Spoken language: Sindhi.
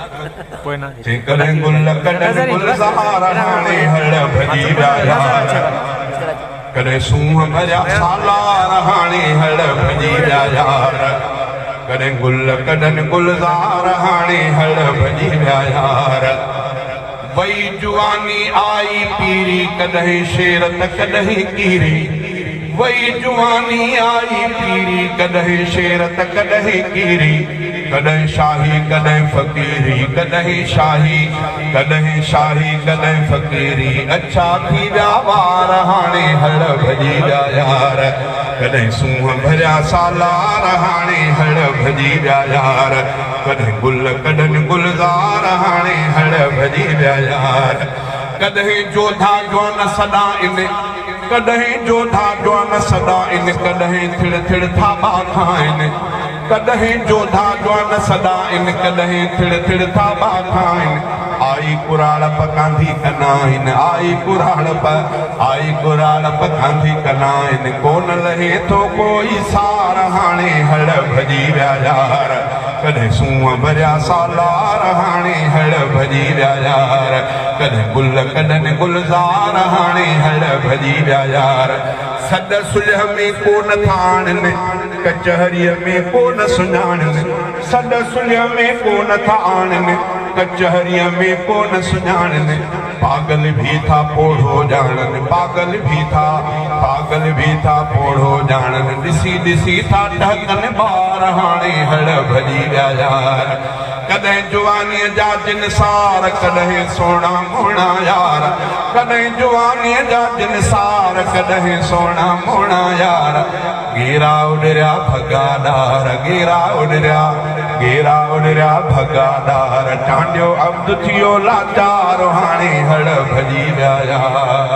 چي ڪڏهن گل ڪڏهن گلزار هاڻي هڙ ڀڄي ويا يار. ڪڏهن سونهن ڀريا سالار هاڻي هڙ ڀڄي ويا يار. ڪڏهن گل ڪڏهن گلزار هاڻي هڙ ڀڄي ويا يار. وئي جواني آئي پيري ڪڏهن شير ته ڪڏهن ڪيري. وئي جواني آئي پيري ڪڏهن شير ته ڪڏهن ڪيري. ڪڏهن شاهي ڪڏهن فقيري ڪڏهن شاهي ڪڏهن شاهي ڪڏهن فقيري. اڇا ٿي ويا وار هاڻي هڙ ڀڄي ويا يار. ڪڏهن سونهن ڀريا سالار هاڻي هڙ ڀڄي ويا يار. ڪڏهن گل ڪڏهن گلزار هاڻي هڙ ڀڄي ويا يار. ڪڏهن جوڌا جوان سڏائن ڪڏهن جوڌا جوان سڏائن ڪڏهن ٿڙ ٿڙ ٿاٻا کائن. ڪڏهن جوڌا جوان سڏائن ڪڏهن ٿڙ ٿڙ ٿاٻا کائن. آئي ڪراڙپ ڪانڌي ڪنائن آئي ڪراڙپ آئي ڪراڙپ ڪانڌي ڪنائن. ڪونه لهي ٿو ڪوئي سار هاڻي هڙ ڀڄي ويا يار. ڪڏهن سونهن ڀريا سالار هاڻي هڙ ڀڄي ويا يار. ڪڏهن گل ڪڏهن گلزار هاڻي هڙ ڀڄي ويا يار. سڏ سلهه ۾ ڪونه ٿا آڻن ڪچهريءَ ۾ ڪونه سڃاڻن. سڏ سلهه ۾ ڪونه ٿا آڻن ڪچهريءَ ۾ ڪونه سڃاڻن. پاڳل به ٿا پوڙهو ڄاڻن پاڳل به ٿا پاڳل به ٿا پوڙهو ڄاڻن. ڏسي ڏسي ٿا ٽهڪن ٻار هاڻي هڙ ڀڄي ويا يار. ڪڏهن جوانيءَ جا جنسار ڪڏهن سهڻا موهڻا يار. ڪڏهن جوانيءَ جا جنسار ڪڏهن سهڻا موهڻا يار. گيرا اڏريا ڀڳا ڏار گيرا اڏريا گيرا اڏريا ڀڳا ڏار. چانڊيو عبد ٿيو لاچار هاڻي هڙ ڀڄي ويا يار.